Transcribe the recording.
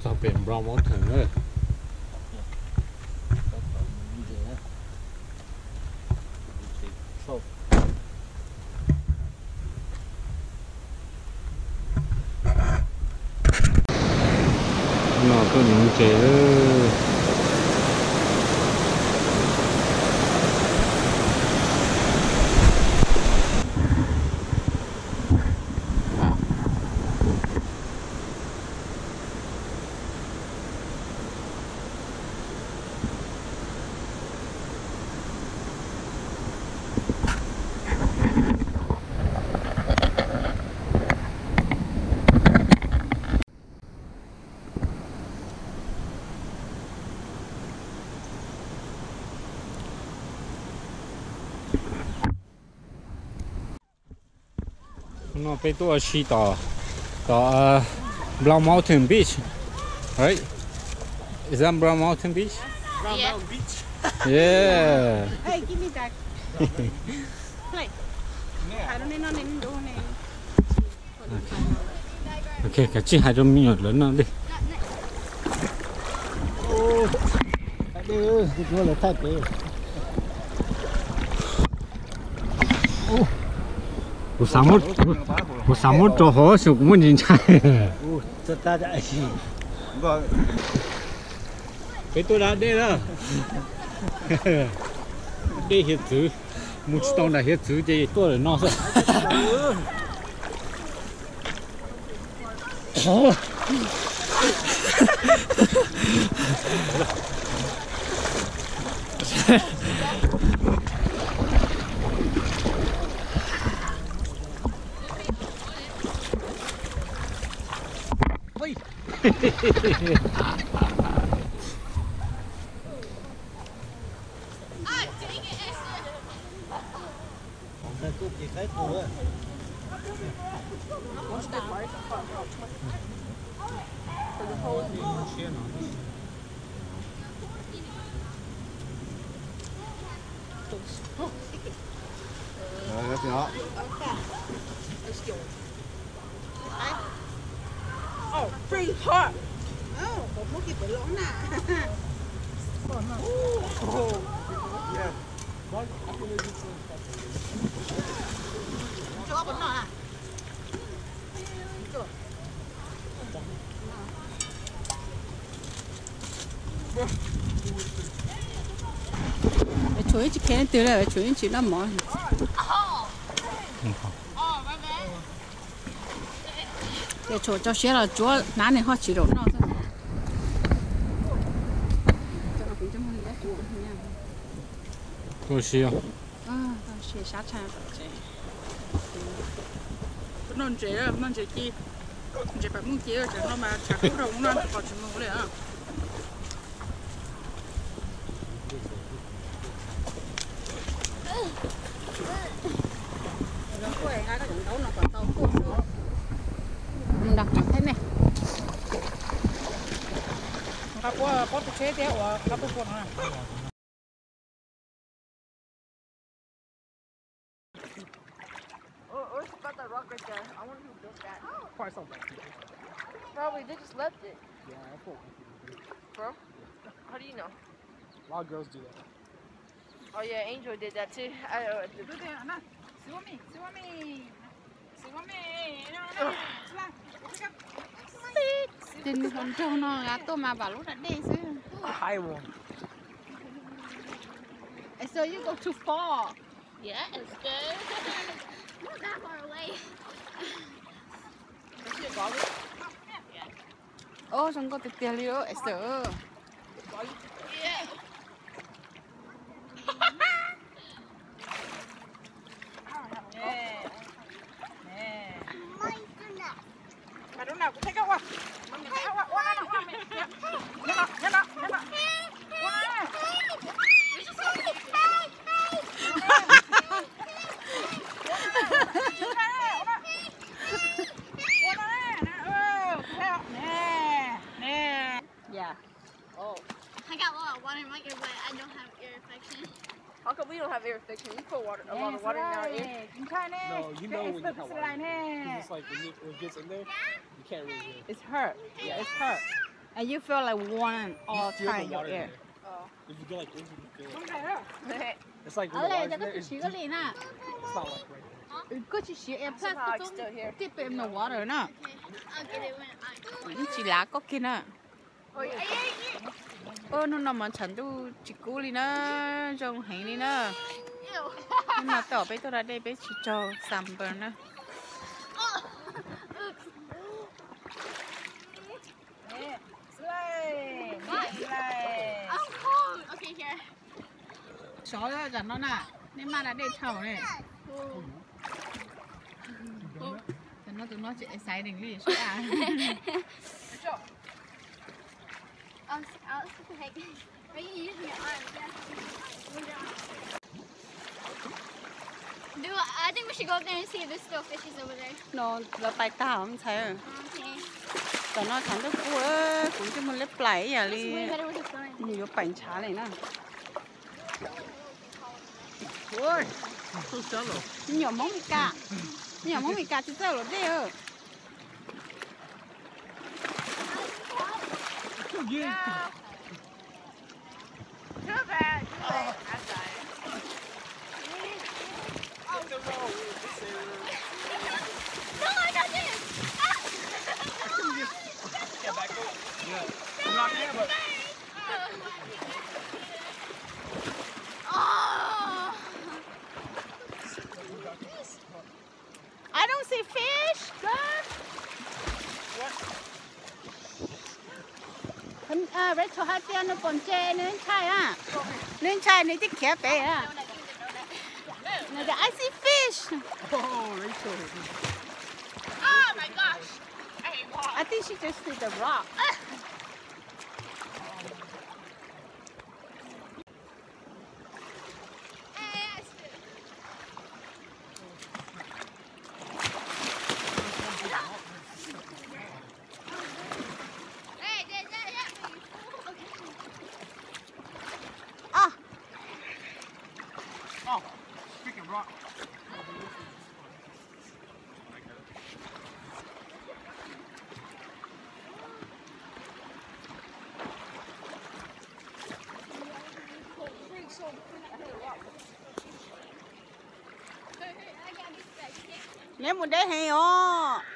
Txog pem Brown Mountain na. No tuaj nuv ntses. No peb tuaj ua si tom, tom Brown Mountain Beach, right? Is that Brown Mountain Beach? Yeah. Ok, kav tsij hais rau me nyuam lawv noj dej. Kuv xav muab, kuv xav muab rau hauv xyov kuv muaj ntsis ntshai. Peb tuaj da dej na. Dej hiav txwv, mus tsis tau nram hiav txwv ces tuaj lawm no xwb. Oh, pretty hot. Oh, kom muab kiag pem los na. Tshuav ib tsis khev leej twg li, tshuav ib tsis noj mov. Tshuav tso siab los tsuav hnab ne ho tsis zaum noj xwb. Ua si, sab tshaj. Noj ntses, noj ntses ci, ntses pam muj ci, tsam no mas tshav kub rau no qhov tsis mus li. Mus nrog kuv thiab ne. Nqa puab, puab tus tsheb thiab uas nqa puab puab no. Oh, oh, it's about that rock right there. I wonder who built that. Probably somebody. Probably they just left it. Yeah, that's what we think. Bro, how do you know? A lot of girls do that. Oh yeah, Angel did that too. I, uh, the- Look at that, no. See what me? See what me? See what me? No, no, no. Ces nws hauv nroog no, tuaj mas vam lub da dej xwb. High one. And so you go too far. Yeah, it's good. Not that far away. Ub, zoo nkauj tiag tiag li Esther. Mas lub no kuv thaij koj ua. Nyob no, nyob no, nyob no. Ua no. Ua no. Ua no. Nè, nè. Yeah. Oh. I got a lot of water in my ear, but I don't have ear infection. How come we don't have ear infection? We put water, a lot of water in our ear. Yes, right. Ntshai ne. No, you know when you have water in your ear. Because it's like when you, when it gets in there, you It's hurt. Yeah, it's hurt. And you feel like warm all time your ear. If you go like this, you can feel it. It's like when the water's there, it's deep. Cov koj tsis siv koj li na. It's not like right there. Koj tsis siv earplugs, koj txhob dip in the water na. Yeej tsis lav koj kiag na. Hnub no mas tshav ntuj tsis kub li na, zoo heev li na. Hnub no peb peb tuaj da dej peb tsis raug sunburn na. Sov tam no na, nej maj da dej dhau ne. Tam no tus no tsis exciting li sab. Are you using your arms? Yeah, I'm using my arms. Wonder arms. Do I think we should go up there and see if there's still fishes over there? No, lawv pais tag ntxhais. Okay. Tam no tshav ntuj kub, kuv ntsej muag liab plam ib yam li mus yuav peem ntshav li na. Me nyuam Hmoob Mes Kas, me nyuam Hmoob Mes Kas tsis txawj luam dej. I don't see fish, guys. Rachel hais tias nws pom ntses, nws ntshai a. Nws ntshai nws thiaj khiav pem a. Nws tias, I see fish. I think she just see the rock. Neb mus deb heev os.